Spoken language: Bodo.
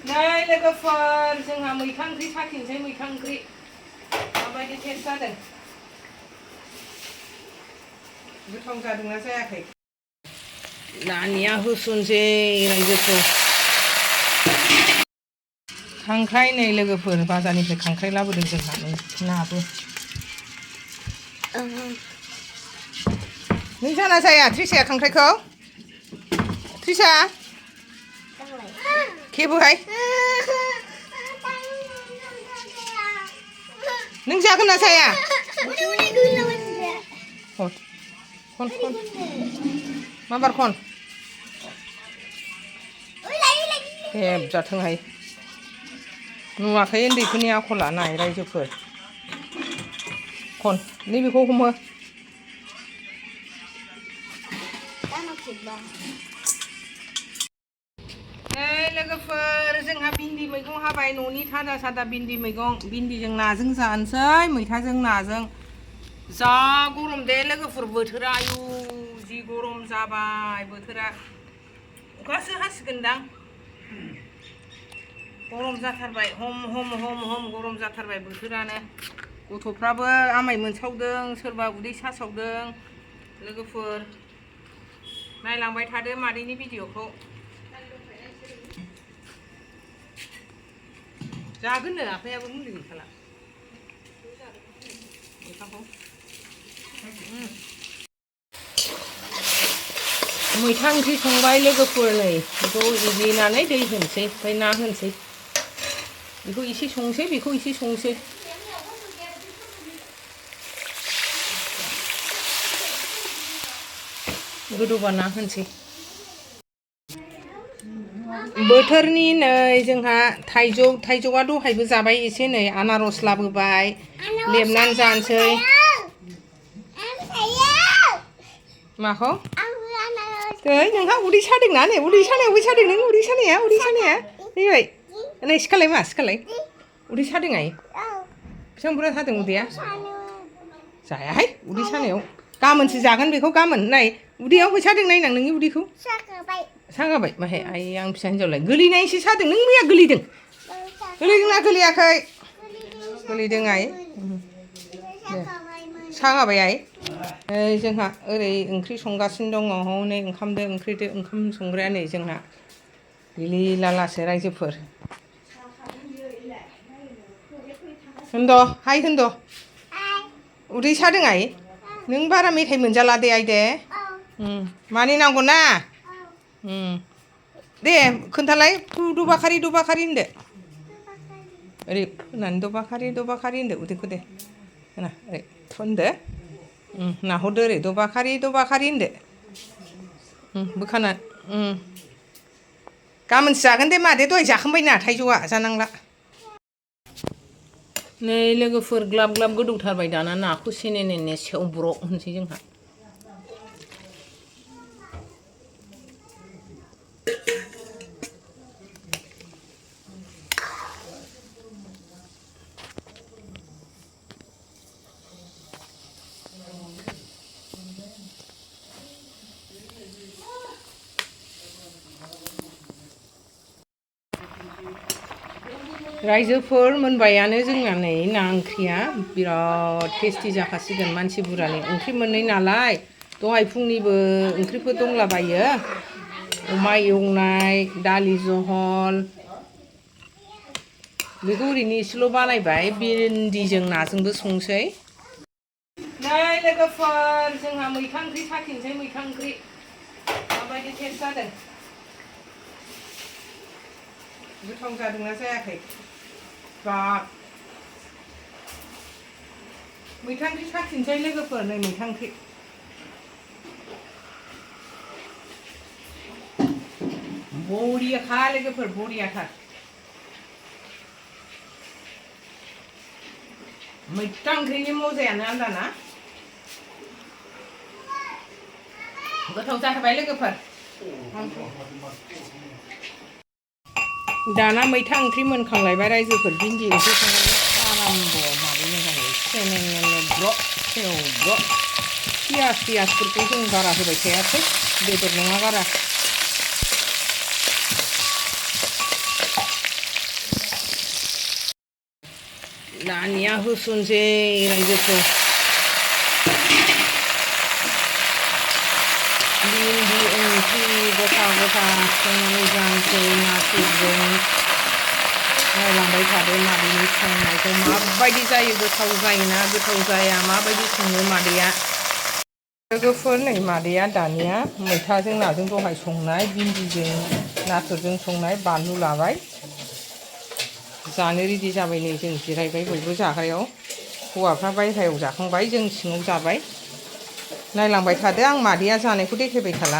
Đây लोगोफोर जोंहा मैथा ओंख्रि साखिनोसै मैथा ओंख्रि माबायदि टेस्ट जादों गोथाव जादोंना जायाखै दानिया होसनसै रायजोफोर खांख्राइ नै लोगोफोर बाजारनिफ्राय खांख्राइ लाबोदों जोंहा नाबो नों जाना जाया त्रिसाया खांख्राइखौ त्रिसा खेबोहाय नों जागोन ना जाया खन माबार खन हेबजाथोंहाय नुवाखै उन्दैफोरनि आखला नाय रायजोफोर खन नैबेखौ हमो लोगोफोर जोंहा भिन्दि मैगं हाबाय न'नि थाजा सादा भिन्दि मैगं भिन्दिजों नाजों जानोसै मैथाजों नाजों जा गरम दे लोगोफोर बोथोरा आयु जि गरम जाबाय बोथोरा अखासो हासिगोनदां गरम जाथारबाय हम गरम जाथारबाय बोथोरानो गथ'फ्राबो आमाय मोनसावदों सोरबा उदै सासावदों लोगोफोर नायलांबाय थादो मादैनि भिडिअखौ जागोननो आफायाबो मुलि गैखाला मैथा ओंख्रि संबाय लोगोफोर नै बेखौ एग्लिनानै दै होनोसै ओमफ्राय ना होनोसै बेखौ एसे संसै बेखौ एसे संसै गोदौबा ना होनोसै बोथोरनि नै जोंहा थाइजौआ दहायबो जाबाय एसे नै आनारस लाबोबाय लेबनानै जानोसै माखौ दै नोंहा उदै सादोंना नै उदै सानायावबो सादों नों उदै सानाया नैबाय नै सिखालाय उदै सादों आइ बेसेबां बुरजा सादों उदैया जायाहाय उदै सानायाव गाबोनसो जागोन बेखौ गाबोन नाय उदैयाव फैसादों नायनां नोंनि उदैखौ सागाबाय माहाय आइ आं फिसा हिनजावलाय गोलैनायसो सादों नों मैया गोलैदोंना गोलैयाखै गोलैदों आइ सागाबाय आइ जोंहा ओरै ओंख्रि संगासिनो दङ हनै ओंखामदो ओंख्रिदो ओंखाम संग्राया नै जोंहा लिलालासो रायजोफोर होनद' उदै सादों आइ नों बारा मेथाइ मोनजाला दे आइ दे मानि नांगौ ना दे खोन्थालाय दबाखारि होनदो ओरै होननानै दबाखारि होनदो उदैखौ दे होना ओरै होनदो नाहरदो ओरै दबाखारि होनदो बोखाना गाबोनसो जागोन दे मादै दहाय जाखांबायना थाइजौआ जानांला नै लोगोफोर ग्लाब ग्लाब गोदौथारबाय दाना नाखौ सेने सेवब्र' होनसै जोंहा रायजोफोर मोनबायानो जोंना नै ना ओंख्रिया बिराद टेस्टि जाखासिगोन मानसि बुरजानि ओंख्रि मोननै नालाय दहाय फुंनिबो ओंख्रिफोर दंलाबायो अमा एवनाय दालि जहल बेखौ ओरैनो एसेल' बानायबाय भिन्दिजों नाजोंबो संसै नै लोगोफोर जोंहा मैथा ओंख्रि साखिनोसै मैथा ओंख्रि माबायदि टेस्ट जादों गोथाव जादोंना जायाखै बाब मैथा ओंख्रि साखिनोसै लोगोफोर नै मैथा ओंख्रि बरियाखा लोगोफोर बरियाथार मैथा ओंख्रिनि मजायानो आलादाना गोथाव जाथारबाय लोगोफोर दाना मैथा ओंख्रि मोनखांलायबाय रायजोफोर भिन्दि ओंख्रि संनानै आरामब माबानो होनाय सेनेने ब्र' सेवब्र' पियासफोरखौ जों बारा होबाय थायासै बेदर नङा बारा दानिया होसनसै रायजोखौ भिन्दि ओंख्रि गथा गथा संनानै जानोसै नाथुरजों नायलांबाय थादो मादैनि संनायखौ माबायदि जायो गोथाव जायोना गोथाव जाया माबायदि सङो मादैया लोगोफोर नै मादैया दानिया मैथाजों नाजों दहाय संनाय भिन्दिजों नाथुरजों संनाय बानलु लाबाय जानो रेडि जाबाय नै जों जिरायबाय बयबो जाग्रायाव हौवाफ्रा बायह्रायाव जाखांबाय जों सिङाव जाबाय नायलांबाय थादो आं मादैया जानायखौ देखायबाय थाला